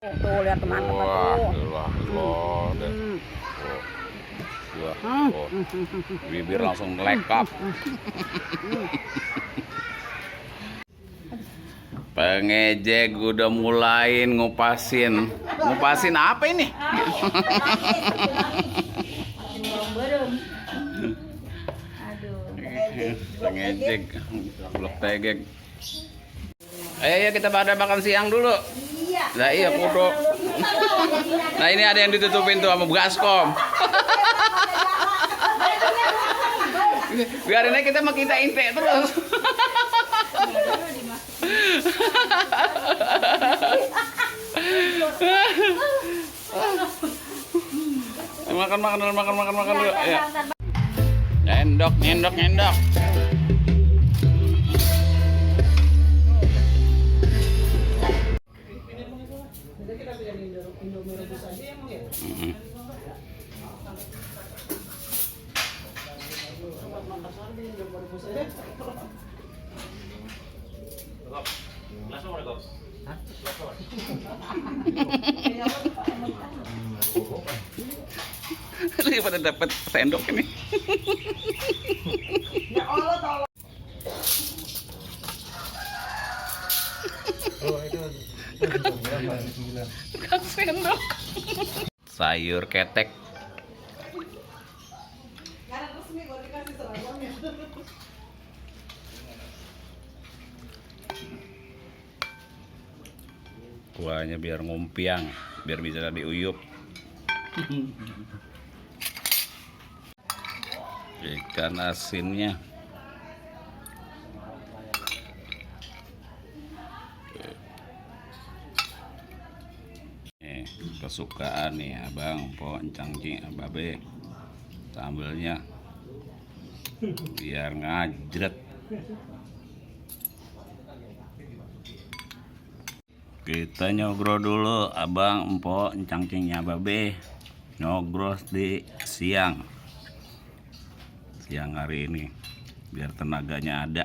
Tuh lihat teman-teman Wah, tuh. deh. Bibir langsung melekap. Pengejek udah mulain ngupasin. Ngupasin apa ini? Pengejek, blok tegek. Ayo kita pada makan siang dulu. Nah iya kudu. Nah ini ada yang ditutupin tuh sama Gaskom. Biarin aja kita mah kita inte terus. Makan dulu. Ya. Nyendok. Lagi pada dapat sendok ini. Ya Allah tolong. Tukang sendok. Sayur ketek. Kuahnya biar ngumpiang, biar bisa diuyup. Ikan asinnya. Kesukaan nih abang, po cangcing babe. Sambelnya biar ngajret. Kita nyogro dulu abang, empok, cangcingnya babe. Nyogro di siang hari ini biar tenaganya ada.